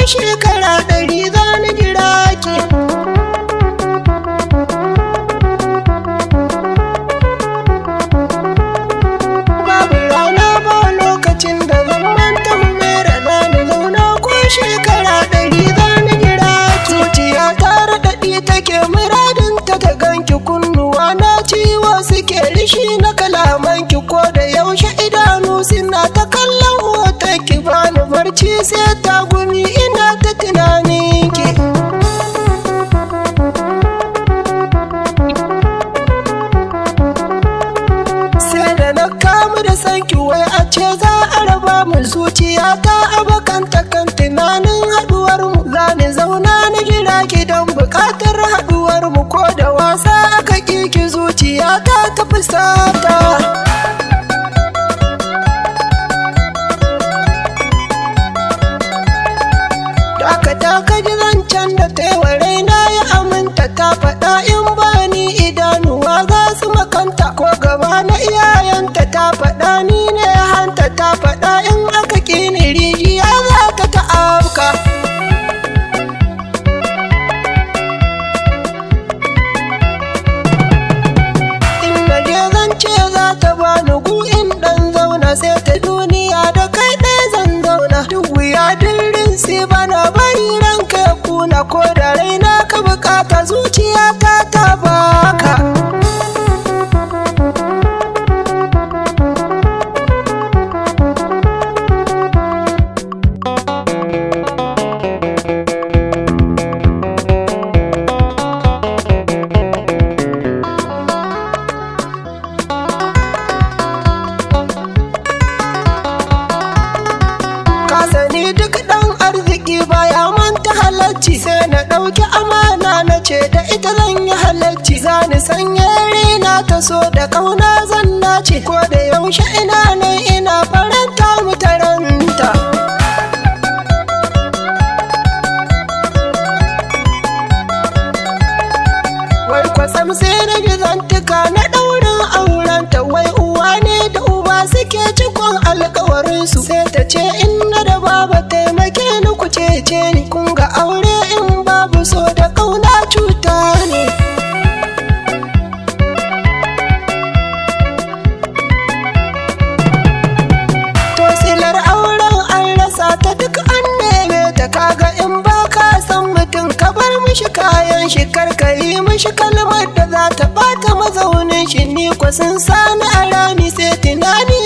shekara 100 za ni jira ki. Babu rana ba lokacin da zan manta Humaira, za ni zauna ko shekara 100 za ni jira ki. Zuciya ta raɗaɗi take muradin ta ta ganki, kunnuwa na ciwo suke rishi na kalamanki, ko da yaushe idanu suna ta kallon hoton ki, bani barci sai ta gumi ina ta tunanin ki. Sai da na kamu da sanki, wai a ce za a raba mu, zuciya ta abakanta kan tunanin haduwar mu. Za ni zauna na jira ki don bukatar haduwar mu, ko da wasa aka ki zuciya ta tafi sata. Dakata ka ji zancen da ta yi wa raina ya aminta, ta faɗa in ba ni idanuwa za su makanta, ko gaba na iyayenta ta faɗa ni ne hanta, ta faɗa in aka ƙini rijiya za ta ta'abka. In na je zance za ta bani gu in ɗan zauna, sai ta duniya da kai ɗaya zan zauna. Duk wuya dirin si bana bari ranka ya kuna, ko da raina ka bukata zuciya ta ta baka. Ka sani duk ɗan arziki baya manta halacci, sai na ɗauki amana na ce da ita zan yi halacci. Za ni sanya raina ta so da ƙauna zan nace, ko da yaushe ina nan ina faranta mu taranta. Wai kwatsam sai na ji zantuka na ɗaurin aurenta, wai uwa ne da uba suke cikon alkawarinsu. Sai ta ce inna da baba taimake ni ku cece ni, kun ga aure in babu so da ƙauna cuta ne. To silar auren an rasa ta duk an neme ta, kaga in ba ka san mutum ka bar mishi kayan shi, kar ka yi mishi kalmar da za ta bata mazaunin shi. Ni ko sun sani a rami sai tunani